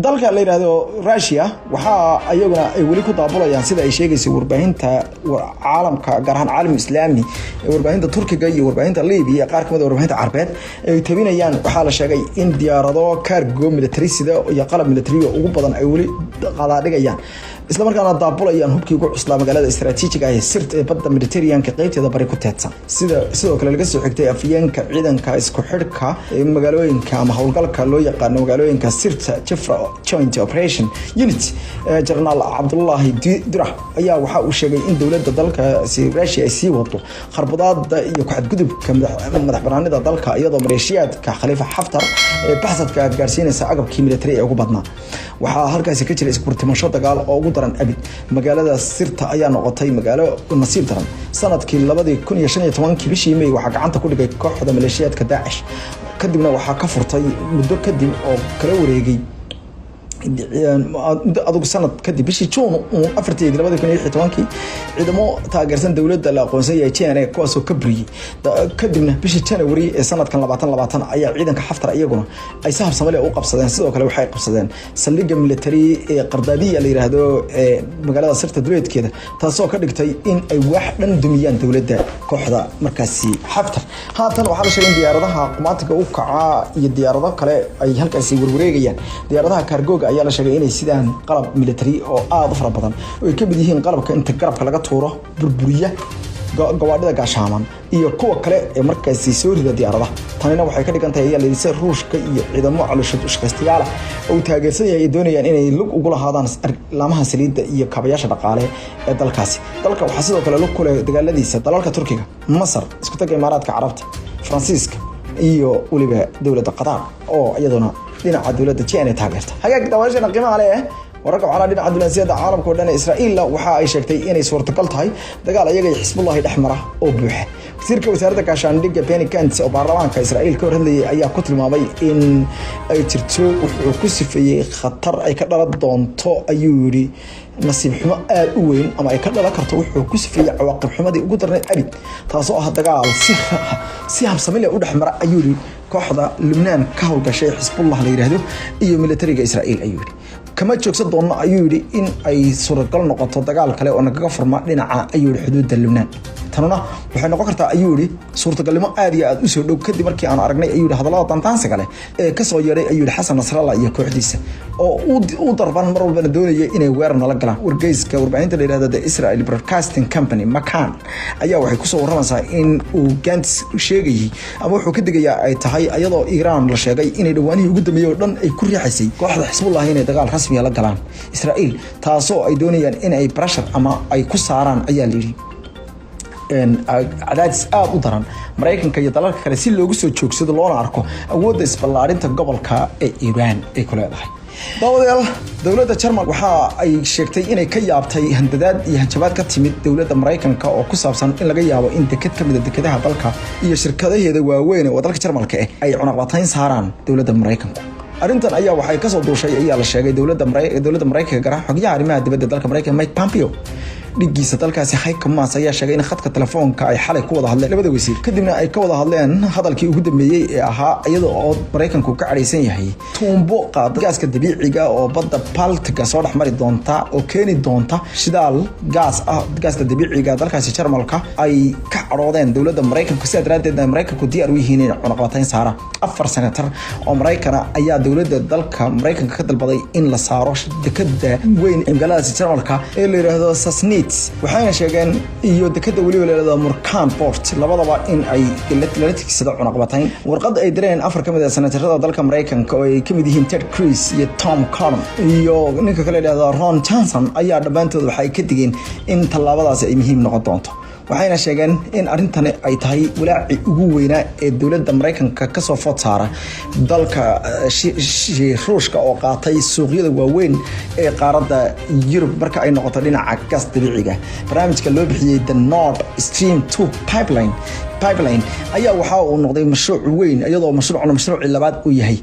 Dalka la yidhaahdo Russia waxaa iyaguna ay weli ku daabulayaan, sida ay sheegaysa warbaahinta caalamka, gaar ahaan Caalam Islaami, warbaahinta Turkiga iyo warbaahinta Libiya, qaar kamid a warbaahinta Carbeed ay tabinayaan. Waxaa la sheegay in diyaarado cargo military sida iyo qalab military ugu badan ay weli qadaadhigayaan, isla markaana daabulayaan hubkii ugu cuslaa magaalada istaraatiijiga ah ee Sirt ee badda Mediterraneanka qeybteeda bari ku teedsan. Sida sidoo kale laga soo xigtay afyeenka ciidanka isku xidhka ee magaalooyinka ama howlgalka loo yaqaano magaalooyinka Sirta Jifra Joint Operation Unit, Jenaraal Cabdullaahi Durax ayaa waxa uu sheegay in dowladda dalkaasi Russia ay sii wado kharbadaada iyo ku-xadgudubka madax banaanida dalka, iyadoo maleeshiyaadka Khaliifa Xaftar ee baxsadka gaarsiinaysa agabkii military ee ugu badnaa. Waxaa halkaasi ka jira iskurtimasho dagaal oo ugu daran abid. Magaalada Sirta ayaa noqotay magaalo nasiib daran. Sanadkii 2015-kii bishii May waxaa gacanta ku dhigay kooxda maleeshiyaadka Daacish, kadibna waxaa ka furtay muddo kadib oo kala wareegay muddo adugu sanad kadib, bishii Juun 4-teedii 2016-kii, ciidamo taageersan dowladda la aqoonsan yahay GNA, kuwaasoo ka buriyey. Kadibna bishii January ee sanadkan 2020 ayaa ciidanka Xaftar iyaguna ay si habsami leh u qabsadeen. Sidoo kale waxay qabsadeen saldhigga military ee Qardaadiya la yiraahdo ee magaalada Sirta duleedkeeda, taasoo ka dhigtay in ay wax dhan dumiyaan dowladda kooxda markaasi Xaftar. Haatan waxaa la sheegay in diyaaradaha qumaatiga u kacaa iyo diyaarado kale ay halkaasi warwareegayaan. Diyaaradaha cargo-ga ayaa la sheegay inay sidaan qalab military oo aada u fara badan, oo ay kamid yihiin qalabka inta garabka laga tuuro burburiya gawaadhida gaashaaman iyo kuwa kale ee markaasi soo rida diyaaradaha. Tanina waxay ka dhigan tahay, ayaa layidhi, sida Ruushka iyo ciidamo caloosha shaqaystayaala oo uu taageersan yahay ay doonayaan inay lug ugu lahaadaan laamaha saliidda iyo kaabayaasha dhaqaale ee dalkaasi. Dalka waxaa sidoo kale lug ku leh dagaaladiisa dalalka Turkiga, Masar, Isku tagga Imaaraadka Carabta, Faransiiska iyo weliba dowladda Qatar oo iyaduna dhinaca dowladda GNA taageerta. Hagaag, daawashana qiimaha leh, wararka waxaa dhinaca duleensiyada caalamka oo dhan. Israa'iilna waxa ay sheegtay inay suurtagal tahay dagaal ayaga iyo Xisbullahi dhex mara oo buuxa. Wasiirka wasaaradda gaashaandhigga Benny Gantz oo baarlamaanka Israa'iil ka hor hadlayay ayaa ku tilmaamay in ay jirto wuxuu ku sifeeyey khatar ay ka dhalan doonto, ayuu yidhi, nasiib xumo aada u weyn ama ay ka dhalan karto wuxuu ku sifeeyey cawaaqib xumadii ugu darnayd abid, taasoo ah dagaal si habsami leh u dhex mara, ayuu yidhi, kooxda Lubnaan ka howlgashay Xisbullah la yidhaahdo iyo militariga Israa'iil. Ayuu yidhi, kama joogsan doonno, ayuu yidhi, in ay suuragal noqoto dagaal kale oo nagaga furma dhinaca, ayuu yidhi, xuduudda Lubnaan. Tanuna waxay noqon kartaa, ayuu yidhi, suurtagalnimo aad iyo aad u soo dhow, kadib markii aan aragnay, ayuu yidhi, hadallada dantaansiga leh ee kasoo yeedhay, ayuu yidhi, Xasan Nasrallah iyo kooxdiisa oo u darban mar walbana doonaya inay weerar nala galaan. Wargeyska warbaahinta la yidhahdo The Israel Broadcasting Company Makan ayaa waxay kusoo warramaysaa in uu Gantz sheegayay ama wuxuu ka digayaa ay tahay iyadoo Iiraan la sheegay inay dhowaanihii ugu dambeeyey oo dhan ay ku riixaysay kooxda Xisbullah inay dagaal rasmiya la galaan Israa'iil, taasoo ay doonayaan in ay pressure ama ay ku saaraan, ayaa la yidhi, cadaadis aada u daran Maraykanka iyo dalalka kale si loogu soo joogsado loona arko awoodda isballaarinta gobolka ee Iiraan ay ku leedahay. Daawadayaal, dowladda Jarmal waxa ay sheegtay inay ka yaabtay handadaad iyo hanjabaad ka timid dowladda Maraykanka oo ku saabsan in laga yaabo in deked ka mid a dekedaha dalka iyo shirkadaheeda waaweyn oo dalka Jarmalka ah ay cunaqabatayn saaraan dowladda Maraykanku. Arrintan ayaa waxay kasoo duushay, ayaa la sheegay, dowladda Maraykanka, gaar ahaan xogyaha arrimaha dibadda dalka Maraykanka Mike Pompeo. Dhigiisa dalkaasi Heiko Maas ayaa sheegay in khadka telefoonka ay xalay ku wada hadleen labada wasiir, kadibna ay ka wada hadleen hadalkii ugu dambeeyey ee ahaa iyada oo Maraykanku ka cadhaysan yahay tuumbo qaada gaaska dabiiciga oo badda Baltiga soo dhex mari doonta oo keeni doonta shidaal gaas ah, gaaska dabiiciga dalkaasi Jarmalka, ay ka cadhoodeen dowladda Maraykanku. Sidaa daraaddeed Maraykanku diyaar u yihiin inay cunaqabatayn saaraan. Afar senatar oo Maraykana ayaa dowladda dalka Maraykanka ka dalbaday in la saaro dekada weyn ee magaaladaasi Jarmalka ee la yidhaahdo Sassnitz, waxayna sheegeen, iyo dekada weliba la yidhahdo Mukran Port, labadaba in ay lala tigsado cunaqabatayn. Warqad ay direen afar ka mid ah senatarada dalka Maraykanka oo ay ka mid yihiin Ted Cruz iyo Tom Cotton iyo ninka kale yidhahdo Ron Johnson ayaa dhammaantood waxay ka digeen in tallaabadaasi ay muhiim noqon doonto, waxayna sheegeen in arrintani ay tahay walaaci ugu weynaa ee dowladda Maraykanka kasoo food saara dalka Ruushka oo qaatay suuqyada waaweyn ee qaaradda Yurub marka ay noqoto dhinaca gas dabiiciga. Barnaamijka loo bixiyey the Nord Stream 2 pipeline ayaa waxa uu noqday mashruuc weyn, iyadoo mashruucna mashruucii labaad uu yahay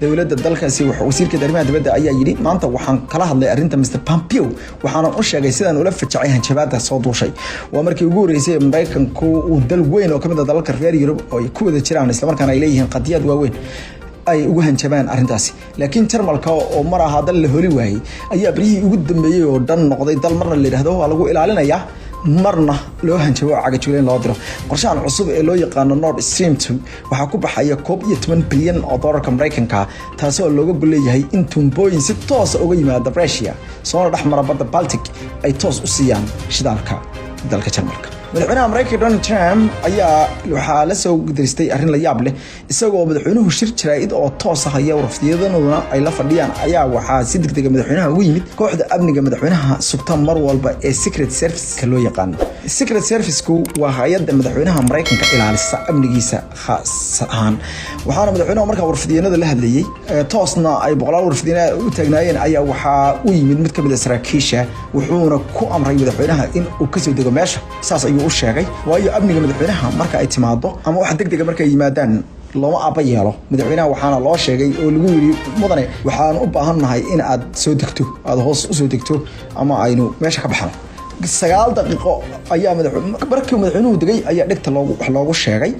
dowladda dalkaasi. Wasiirka arrimaha dibadda ayaa yidhi, maanta waxaan kala hadlay arrinta Mr Pompeo, waxaanan u sheegay sidaan ula fajacay hanjabaada soo duushay. Waa markii ugu horreysay Maraykanku uu dal weyn oo kamid ah dalalka reer Yurub oo ay ku wada jiraan, islamarkaana ay leeyihiin qadiyaad waaweyn. ay ugu hanjabaan arrintaasi. Laakiin Jarmalka oo mar ahaa dal la holi waayey ayaa beryihii ugu dambeeyey oo dhan noqday dal marna la yidhahdo waa lagu ilaalinayaa, marna loo hanjabo oo cagajuleyn loo diro. Qorshahan cusub ee loo yaqaano Nord Stream 2 waxaa ku baxaya 11 bilyan oo doolarka Maraykanka, taasoo looga golleeyahay in tuumbooyin si toosa uga yimaada Russia soona dhex mara badda Baltic ay toos u siiyaan shidaalka dalka Jarmalka. Madaxweynaha Maraykanka Donald Trump ayaa waxaa la soo diristay arrin la yaab leh. Isagoo madaxweynuhu shir jaraa'id oo toos ah haya, warfidiyeenaduna ay la fadhiyaan, ayaa waxaa si degdega madaxweynaha ugu yimid kooxda amniga madaxweynaha sugta mar walba ee Secret Serviceka loo yaqaano. Secret Serviceku waa hay-adda madaxweynaha Maraykanka ilaalisa amnigiisa khaas ahaan. Waxaana madaxweynaha markaa warfidiyeenada la hadlayey, toosna ay boqolaal warfidiyeena u taagnaayeen, ayaa waxaa u yimid mid ka mid a saraakiisha, wuxuuna ku amray madaxweynaha in uu kasoo dego meesha. Saas ayuu u sheegay, waayo amniga madaxweynaha marka ay timaado ama wax degdega markay yimaadaan looma aaba yeelo madaxweynaha. Waxaana loo sheegay oo lagu yiri: "Mudane, waxaan u baahannahay in aad soo degto, aad hoos usoo degto ama aynu meesha ka baxno." 9 daqiiqo ayaa markii madaxweynuhu degay ayaa dhegta loogu wax loogu sheegay.